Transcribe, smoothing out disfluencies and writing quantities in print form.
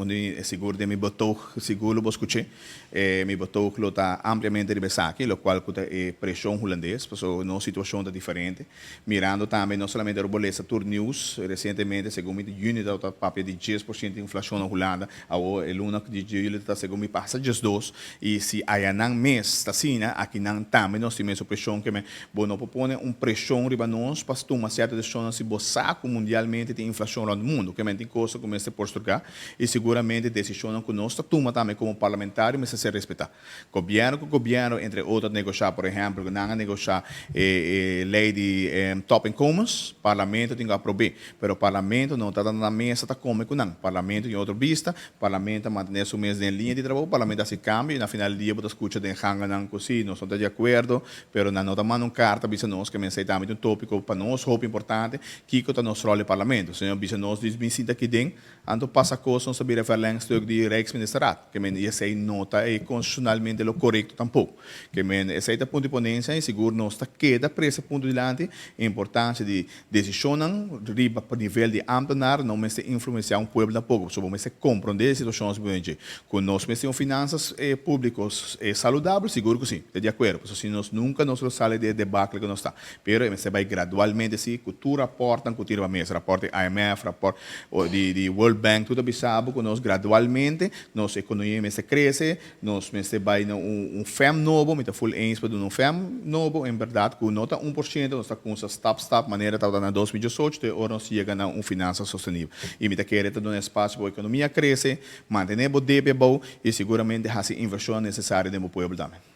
Un di sigur den mi betoog sigur lo bo skuch'é. Mi betoog lo ta ampliamente riba esaki, lokual ku ta e preshon hulandes, pasobra nos situashon ta diferente. Mirando tambe no solamente ora bo lesa tur news, resientemente segun mi di juni tabata papia di 10% inflashon na Hulanda, awor e luna di juli ta segun mi pasa 12, i si ayanan mes ta asina, akinan tambe nos tin mesun preshon ke men. Bo no por pone un preshon riba nos pa tuma sierto desishonnan si bo sa ku mundialmente tin inflashon rònt mundu. Ke men tin kosa ku mester por strugá i siguramente desishonnan ku nos ta tuma tambe komo parlamentario mester ser respetá. Gobièrnu ku gobièrnu entre otro a negoshá, por ehèmpel ku nan a negoshá e lei di topinkomens, parlamento tin ku aprob'é. Pero parlamento no ta na mesa ta kome ku nan. Parlamento tin otro bista, parlamento ta mantené su mes den liña di trabou, parlamento a hasi kambio i na final di dia bo ta skucha den ganganan ku si nos no ta di akuerdo, pero nan no ta manda un karta bisa nos ke mester tambe ta un topiko pa nos hopi importante, kiko ta nos ròl den parlamento. Señor bisa nos dis bin sinta aki den, anto pasa kos nos ta bira verlengstuk di Rijksministerraad. Ke men i esei no ta e konstitushonalmente lo korekto tampoko. Ke men esei ta punto di ponensia i sigur nos ta keda presa punto dilanti e importansia di desishonnan riba nivel di ámtenar no mester influensiá un pueblo tampoko, pasobra bo mester komprondé e situashon asina dje. Ku nos mester un finansas públiko saludabel, sigur ku si, ta di akuerdo, pasobra si nos nunka nos lo sali di e debakle ku nos ta. Pero e mester bai gradualmente si, ku tur rapòrtnan ku tin riba mesa, rapòrt di IMF, rapòrt di World Bank, tur ta bisa bo ku nos gradualmente nos ekonomia mester krese. Nos mester bai na un fem nobo, mi ta full eens pa duna un fem nobo, en berdad cu no ta 1%, nos ta cunsa stap stap manera tabata na 2018 te ora nos yega na un finansa sostenibel. Y mi ta kere ta duna espacio pa bo economia crece, mantene bo debe abou y seguramente haci inversionnan necesario den bo pueblo tambe.